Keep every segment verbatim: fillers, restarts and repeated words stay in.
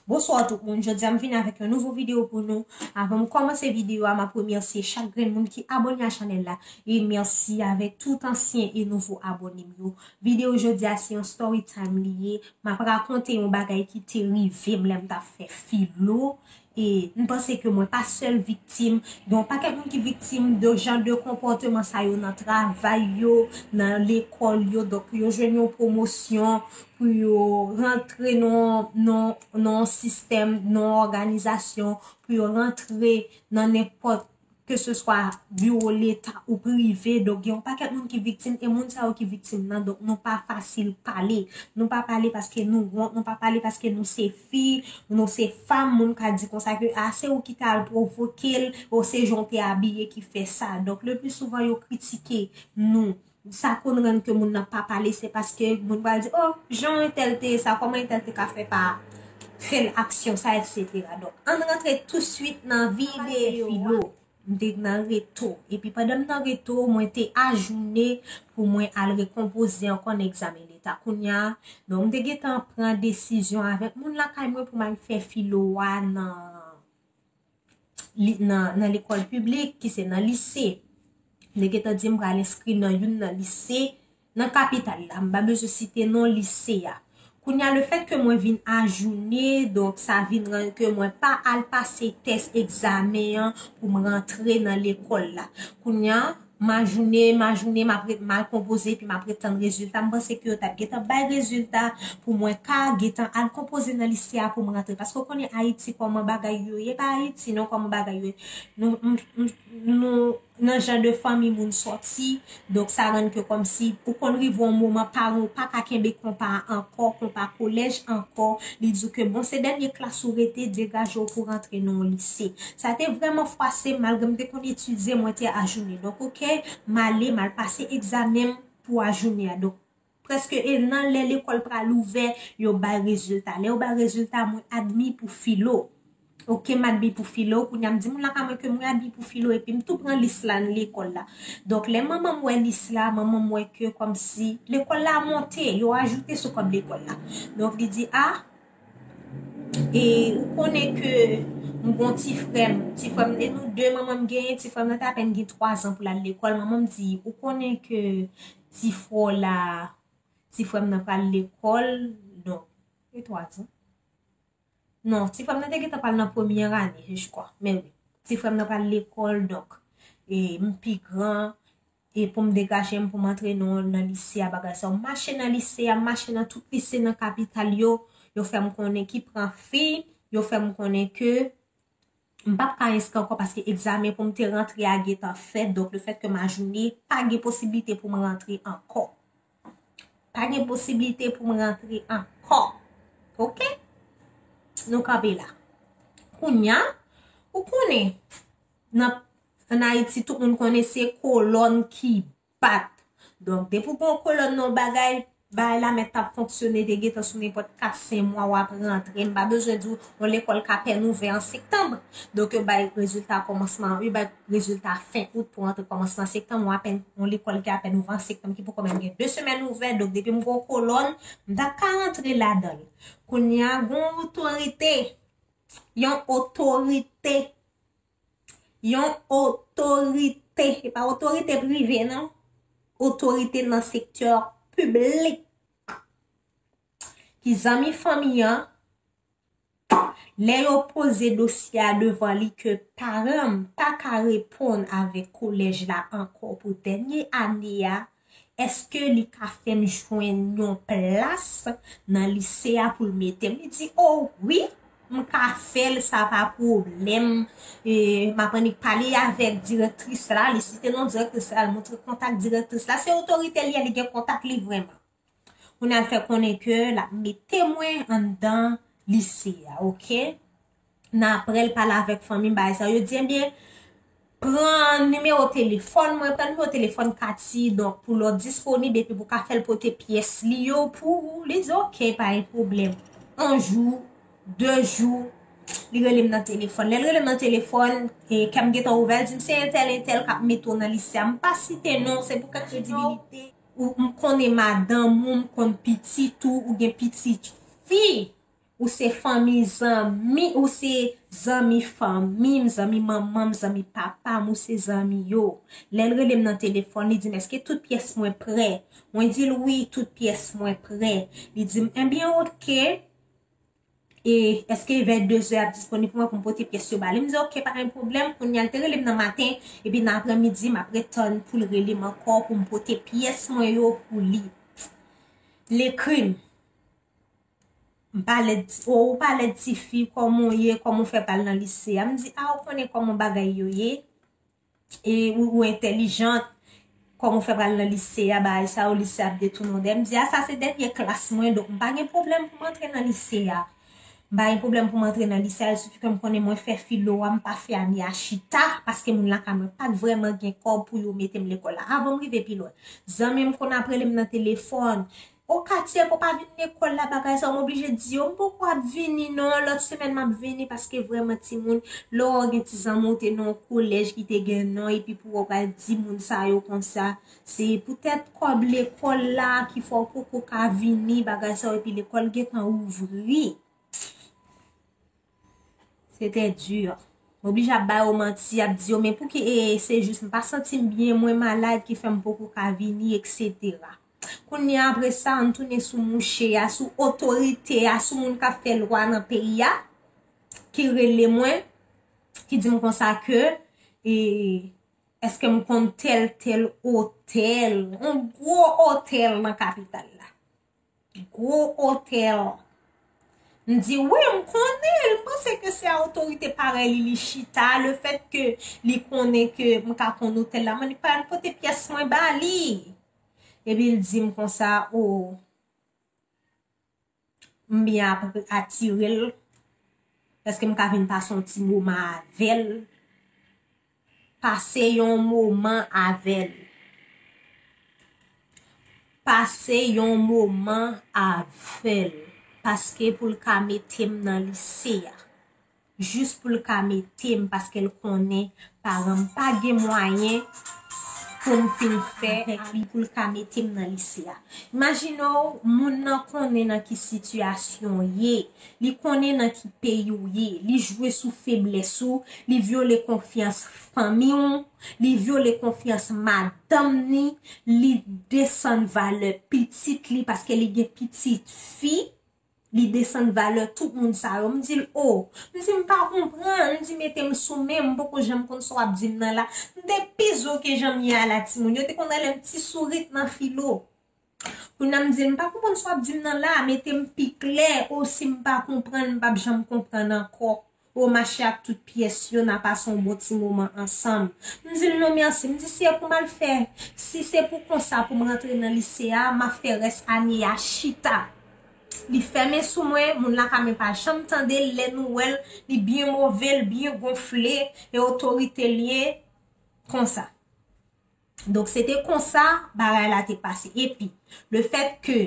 Bonswa tout moun, jodi a m vini avèk yon nouvo videyo pou nou. Avan m kòmanse videyo a, m ap remèsye chak grenn moun ki abòne a chanèl la. E mèsi avèk tout ansyen e nouvo abòne m yo. Videyo jodi a se yon story time li ye. M ap rakonte yon bagay ki te rive m lè m t ap fè filo. E m panse ke mwen pa sèl viktim. Gen yon pakèt moun ki viktim de jan de konpòteman sa yo nan travay yo, nan lekòl yo. Donk, pou yo jwenn yon pwomosyon, pou yo rantre nan, nan, nan yon sistèm, nan yon òganizasyon, pou yo rantre nan nenpòt, ke se swa biwo leta ou prive. Donk, gen yon pakèt moun ki viktim, e moun sa yo ki viktim nan, donk, nou pa fasil pale. Nou pa pale paske nou wont, nou pa pale paske nou se fi, nou se fanm, moun ka di konsa ke, a, se ou ki te al pwovoke l, o, se jan w te abiye ki fè sa. Donk, le pli souvan, yo kritike nou. Sa konn rann ke moun nan pa pale, se paske moun pral di, o, jan entèl te ye sa, kòman entèl te ka fè pa fè l aksyon sa, etsetera. Donk, ann rantre touswit nan videyo a. M te nan reto. Epi pandan m nan reto, mwen te ajounen pou mwen al rekonpoze ankò nan egzamen leta. Kounye a, donk, m te gentan pran desizyon avèk moun lakay mwen pou m al fè filo a nan li-, nan, nan lekòl piblik, ki se nan lise. M te gentan di m pral enskri nan youn nan lise nan kapital la. M pa bezwen site non lise a. Kounye a, lefèt ke mwen vin ajounen, donk, sa vin rann ke mwen pa al pase tès egzamen an pou m rantre nan lekòl la. Kounye a, m ajounen, m ajounen, m ap ret mal konpoze, epi m ap ret tann rezilta. M panse ke yo t ap gentan bay rezilta pou mwen ka gentan al konpoze nan lise a pou m rantre. Paske w konnen Ayiti kòman bagay yo ye, pa Ayiti non, kòman bagay yo ye. Nou, m, m, nou, nan jan de fanmi moun sòti, donk sa rann ke kòmsi ou konn rive yon moman, paran w pa ka kenbe konpa a ankò, konpa kolèj ankò, li di w ke bon, se dènye klas ou rete, degaje w pou rantre nan yon lise. Sa te vrèman fwase m, malgre m te konn etidye, mwen te ajounen. Donk, oke, m ale, m al pase egzamen m pou ajounen an. Donk, prèske en an, lè lekòl pral ouvè, yo bay rezilta. Lè yo bay rezilta, mwen admi pou filo. Oke, m admi pou filo. Kounye a, m di moun lakay mwen ke mwen admi pou filo, epi m tou pran lis la nan lekòl la. Donk, lè manman m wè lis la, manman m wè ke kòmsi lekòl la monte, yo ajoute sou kòb lekòl la. Donk, li di, a, e ou konnen ke m gon ti frè m, ti frè m, e nou de manman m genyen, ti frè m nan te apèn gen twa zan pou l al lekòl. Manman m di, ou konnen ke ti frè w la, ti frè m nan pral lekòl, donk, e twa zan. Non, ti frè m nan te gentan pral nan premyè ane, je crois. Men wi, ti frè m nan pral lekòl, donk, e m pi gran, e pou m degaje m, pou m antre nan, nan lise a, bagay sa. M mache nan lise a, m mache nan tout lise nan kapital yo, yo fè m konnen ki pran fi, yo fè m konnen ke m p ap ka enskri ankò paske egzamen pou m te rantre a gentan fèt, donk lefèt ke m ajounen, pa gen posiblite pou m rantre ankò. Pa gen posiblite pou m rantre ankò. Oke? Nou kanpe la. Kounye a, ou konnen, nan, ann Ayiti, tout moun konnen se kolòn ki bat. Donk, depi w gen yon kolòn nan yon bagay, bagay la mèt t ap fonksyone, te gentan sou nenpòt kat senk mwa w ap rantre. M pa bezwen di w, yon lekòl k apèn ouvè an septanm. Donk, yo bay rezilta kòmansman, yo bay rezilta fen out pou rantre kòmansman septanm, ou apèn, yon lekòl ki apèn ouvè an septanm, ki poko menm gen de semèn ouvè, donk depi m gen yon kolòn, m ta ka rantre ladan l. Kounye a, gen yon otorite, yon otorite, yon otorite, e pa otorite prive, non, otorite nan sektè piblik, ki zanmi fanmi an, lè yo poze dosye a devan li ke paran m pa ka reponn avèk kolèj la ankò pou dènye ane a, èske li ka fè m jwenn yon plas nan lise a pou l mete m? Li di, o wi, m ka fè l, sa pa pwoblèm. E, m ap annik pale avèk direktris la, li site non direktris la, l montre kontak direktris la. Se otorite l ye, li gen kontak li vrèman. Kounye a l fè konnen ke l ap mete mwen anndan lise a, oke? Nan apre l pale avèk fanmi m, bagay sa yo, yo di, ebyen, pran nimewo telefòn mwen, pran nimewo telefòn Cathy, donk, pou lè w disponib, epi pou w ka fè l pote pyès li yo pou ou. Li di, oke, pa gen pwoblèm. Yon jou, de jou, li rele m nan telefòn. Lè l rele m nan telefòn, e, kè m gentan ouvè, l di m se entèl, entèl k ap mete w nan lise a. M pa site non, se pou kèk kredibilite. Ou, m konnen madanm ou, m konn pitit ou, ou gen pitit fi. Ou se fanmi zanmi, ou se zanmi fanmi m, zanmi manman m, zanmi papa m, ou se zanmi yo. Lè l rele m nan telefòn, li di m, èske tout pyès mwen prè? Mwen di l, wi, tout pyès mwen prè. Li di m, ebyen, oke. E èske vè dezè ap disponib pou mwen pou m pote pyès yo ba li? M di, oke, pa gen pwoblèm. Kounye a, l te rele m nan maten, epi nan aprèmidi, m ap ret tann pou l rele m ankò pou m pote pyès mwen yo pou li. L ekri m. M pale, o, ou pale tifi, kòman w ye, kòman w fè pral nan lise a? M di, a, ou konnen kòman bagay yo ye. E ou, ou entèlijant, kòman w fè pral nan lise a, bagay sa yo, lise ap detounen w dèyè. M di, a, sa se dènye klas mwen, donk m pa gen pwoblèm pou m antre nan lise a. M pa gen pwoblèm pou m antre nan lise a, il suffit ke m konnen mwen fè filo a, m pa fè ane a chita, paske moun lakay mwen pa t vrèman gen kòb pou yo mete m lekòl la. Avan m rive pi lwen, zanmi m konn ap rele m nan telefòn, o Katie, pou pa vin lekòl la, bagay sa yo, m oblije di yo, m poko ap vini non, lòt semèn m ap vini, paske vrèman timoun, lè w gen ti zanmi w te nan yon kolèj ki te gen non, epi pou w pral di moun sa yo konsa, se poutèt kòb lekòl la ki fè w poko ka vini, bagay sa yo, epi lekòl gentan ouvri. Se te di. M oblije ap ba yo manti, ap di yo, men pouki, e, se jis m pa santi m byen, mwen malad ki fè m poko ka vini, etsetera. Kounye a, apre sa, ann tounen sou mouche a, sou otorite a, sou moun k ap fè lwa nan peyi a, ki rele mwen, ki di m konsa ke, e, èske m konn tèl, tèl otèl, yon gwo otèl nan kapital la. Gwo otèl. M di, wi, m konnen l. M panse ke se a otorite parèy li, li chita. Le fèt ke li konnen ke m ka konn otèl la, m annik pa al pote pyès mwen ba li. Epi l di m konsa, o, m byen ap atire l. Èske m ka vin pase yon ti moman avè l? Pase yon moman avè l. Pase yon moman avè l. Paske pou l ka mete m nan lise a. Jis pou l ka mete m, paske l konnen paran m pa gen mwayen pou m fin fè avèk li pou l ka mete m nan lise a. Imajine w, moun nan konnen nan ki sitiyasyon w ye, li konnen nan ki peyi w ye, li jwe sou feblès ou, li vyole konfyans fanmi w, li vyole konfyans madanm ni, li desann valè pitit li paske li gen pitit fi, li desann valè tout moun sa yo. M di l, o, m di m pa konprann, m di mete m sou men, m poko janm konn sa w ap di m nan la. M te pi zo ke jan m ye a la timoun. Yo te konn rele m ti sourit nan filo. Kounye a m di l, m pa konprann sa w ap di m nan la, mete m pi klè, o si m pa konprann, m p ap janm konprann ankò. O mache ak tout pyès yo, n a pase yon bon ti moman ansanm. M di l non mèsi, m di si e pou m al fè, si se pou konsa pou m rantre nan lise a, m ap fè rès ane a chita. Li fèmen sou mwen, moun lakay mwen pa janm tande l, lè nou wè l, li byen move, l byen gonfle, e otorite l ye konsa. Donk, se te konsa bagay la te pase. Epi, le fèt ke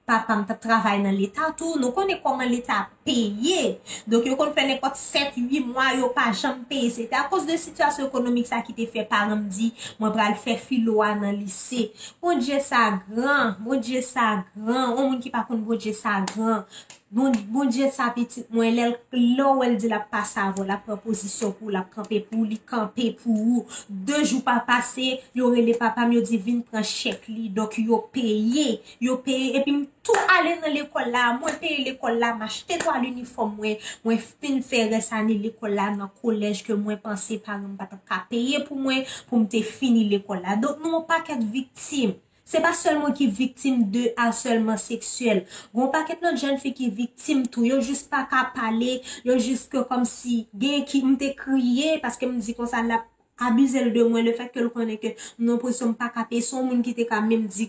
papa m t ap travay nan Leta tou, nou konnen kòman Leta ap peye. Donk, yo konn fè nenpòt sèt, uit mwa, yo pa janm peye. Se te akoz de sitiyasyon ekonomik sa ki te fè paran m di, mwen pral fè filo a nan lise. Bondye sa gran, Bondye sa gran. Yon moun ki pa konn Bondye sa gran. Bon, Bondye sa pitit mwen, lè l, lè w wè l di l ap pase avè w, l ap pran pozisyon pou ou, l ap kanpe pou ou, li kanpe pou ou. De jou pa pase, yo rele papa m, yo di vin pran chèk li. Donk, yo peye, yo peye. Epi m tou ale nan lekòl la, mwen peye lekòl la, m achte twa linifòm mwen, mwen fin fè rès ane lekòl la nan kolèj ke mwen panse paran m pa t ap ka peye pou mwen, pou m te fini lekòl la. Donk, nou yon pakèt viktim. Se pa sèl mwen ki viktim de asèlman seksyèl. Gon pakèt lòt jèn fi ki viktim tou. Yo jis pa ka pale, yo jis ke kòmsi gen ki m te kriye paske m di konsa l ap abize l de mwen, le fèt ke l konnen ke m nan yon pozisyon m pa ka peye, se yon moun ki te ka menm di,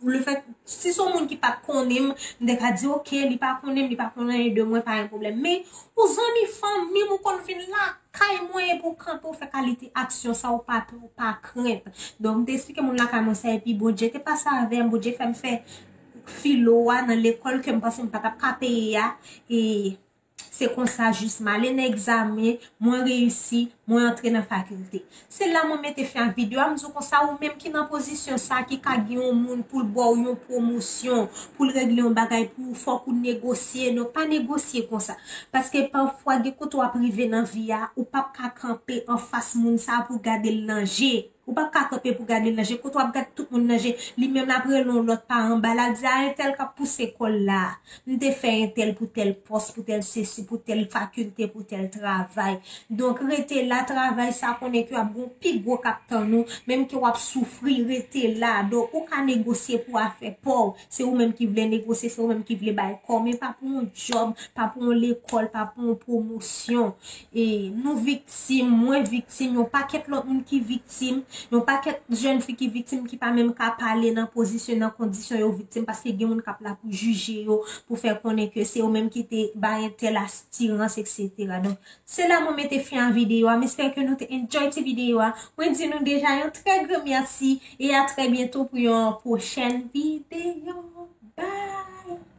le fèt, si se yon moun ki pa t konnen m, m te ka di, oke, li pa konnen m, li pa konnen anyen de mwen, pa gen pwoblèm. Men, ou zanmi fanmi m, ou konn vin la, kay mwen epi w kanpe w fè kalite aksyon sa w pa pè, w pa krent. Donk, m te esplike moun lakay mwen sa, epi Bondye te pase avè m, Bondye fè m fè filo a nan lekòl ke m panse m pa t ap ka peye a, e Se konsa jis m ale nan egzamen, mwen reyisi, mwen antre nan fakilte. Se la mwen mete fen ak videyo a, m di w konsa ou menm ki nan pozisyon sa, ki ka gen yon moun pou l ba w yon pwomosyon, pou l regle yon bagay pou ou, fòk ou negosye. Non, pa negosye konsa. Paske pafwa gen kote w ap rive nan vi a, ou p ap ka kanpe anfas moun sa pou gade l nan je. Ou p ap ka kanpe pou gade l nan je. Kote w ap gade tout moun nan je, li menm l ap rele yon lòt pa anba, l ap di, a, entèl k ap pouse kò l la. M te fè entèl pou tèl pòs, pou tèl sesi, pou tèl fakilte, pou tèl travay. Donk, rete la, travay sa, konnen ke ap gon pi gwo k ap tann ou, menm ke w ap soufri, rete la. Donk, ou ka negosye pou afè pa w. Se ou menm ki vle negosye, se ou menm ki vle bay kò, men pa pou yon djòb, pa pou yon lekòl, pa pou yon pwomosyon. E nou viktim, mwen viktim, yon pakèt lòt moun ki viktim, yon pakèt jèn fi ki viktim ki pa menm ka pale nan pozisyon, nan kondisyon yo viktim, paske gen moun k ap la pou jije yo, pou fè konnen ke se yo menm ki te bay entèl astirans, etsetera. Donk, se la mwen mete fen a videyo a. M espere ke nou te enjoy ti videyo a. Mwen di nou deja yon trè gran mèsi e a trè byento pou yon pwochèn videyo. Bye!